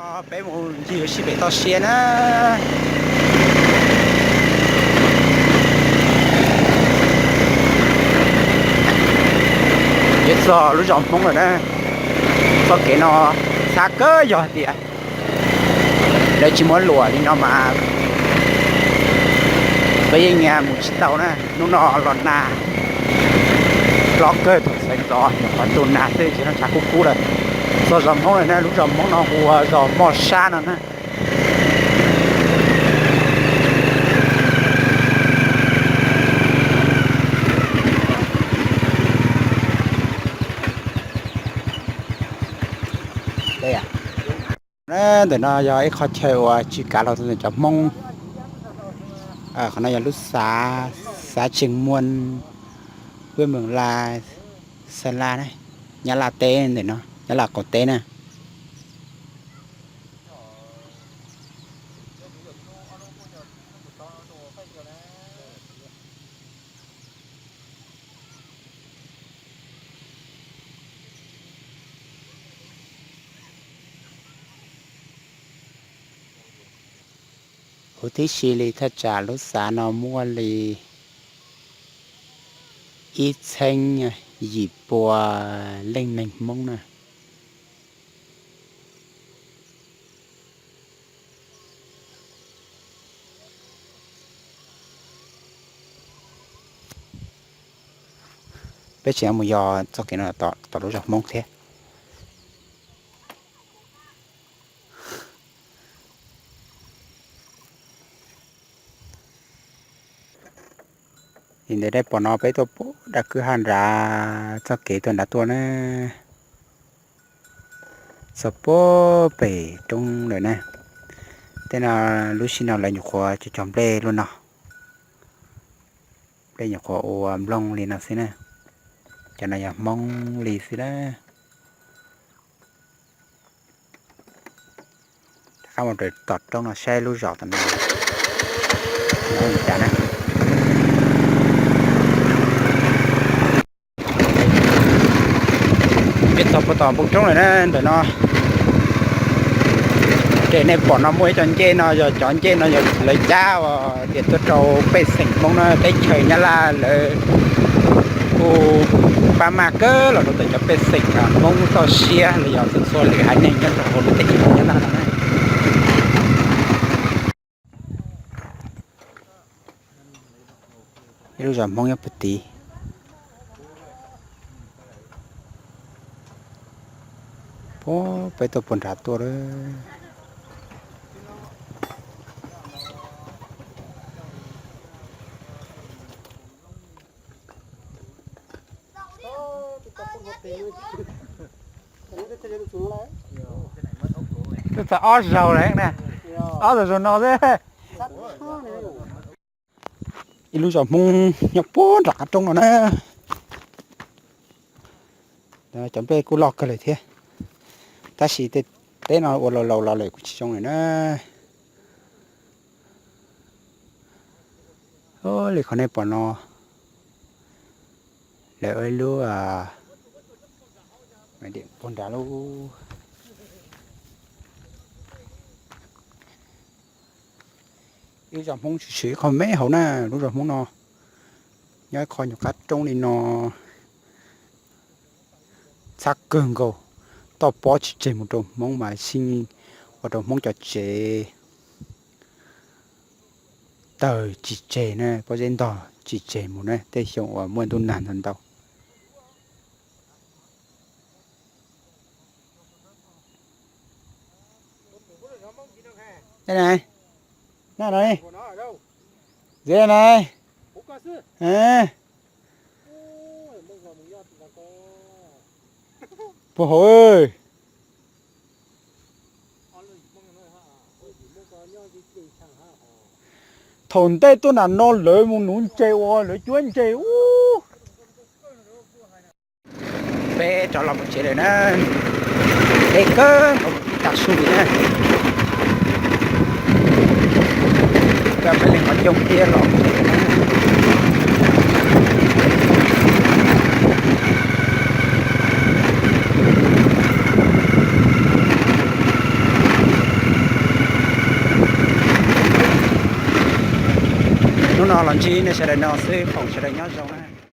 Peb mus ncig ua si pem toj siab na. Yuav txog lub zos Hmoob lawm na. Txoj kev no xav kawg, yog tias lawv tsis muab luam li no mas peb yeej mus tsis tau na. Hnub no los nag, hlob kawg thaum sawv ntxov nyuam qhuav tu nag xwb ces tshav kub kub lawm. Txog zos Hmoob lawm na, lub zos Hmoob no hu ua zos Moj Sab no na. Ntawm no yog ib qho chaw uas tsis kav los ntawm cov Hmoob. Qhov no yog lub xav, xav Tseem Muas, Huab Meem Laj, Xa Laj, Nyab Laj teb ntawm no, Nyab Laj qaum teb na. Huv tib si li thaj tsam lub xav no muaj li ib txheeb yim pua leej neeg Hmoob na. Peb tseem mus yos txoj kev no tom lub zos Hmoob thiab. Li ntawd dej pom no peb tuaj puag nram kwj ha nrad txoj kev tuaj nrad tuaj na. Txog puag pem roob lawm na. Tej no lub sij no lawv nyuam qhuav cog cog nplej luaj no. Nplej nyuam qhuav ua nplooj li no xwb na. Cov no yog Hmoob li xwb na. Rov qab mus rau tom roob no saib lub zos tom no li cas na. Peb txog puag tom npoo roob lawm na ntawm no. Ces nej pom no muaj ib co ncej no yog cov ncej no yog lawv cab tias tuaj rau pej xeem Hmoob na, teb chaws Nyab Laj lawv kuj pab maj kawg los rau ntawm cov pej xeem Hmoob toj siab los yog txhua txhua lwm haiv neeg nyob rau hauv lub teb chaws Nyab Laj no na. Ib lub zos Hmoob nyob puag tid. Puag peb tuaj puag nrad tuaj lawm. Twb txog ob zaug lawm ne, ob zaug zaum no xwb. Ib lub zos Hmoob nyob puag nram qab roob no na. Cov nplej kuj loj kawg lawm thiab, tab sis tej teb no ua laus laus los lawm kuj tsis zoo lawm na. Li qhov nej pom no, lawv ua ib lub puag nrad lub. Ib zos Hmoob tshwm sim ib qho me hauv na, lub zos Hmoob no nyob ib qho nyuag qab roob li no. Txhab kawg nkaus, toj pob tsis tseg mus rau Hmoob mas xyeej ua rau Hmoob cov tsev tawg tsis tseg na, pob zeb ntog tsis tseg mus na, tej xyoo uas muaj ntuj nag ntau ntau. Puag hauv. Thaum ntej tuaj nram no lawv mus nuv ntses uas lawv cuab ntses ub. Peb rov los mus tsev lawm na. Deb kawg nkaus tas su li na. Peb leej qhov coob thiab los mus tsev lawm na. No los ntsib nej sawv daws no xwb, foom sawv daws nyob zoo na.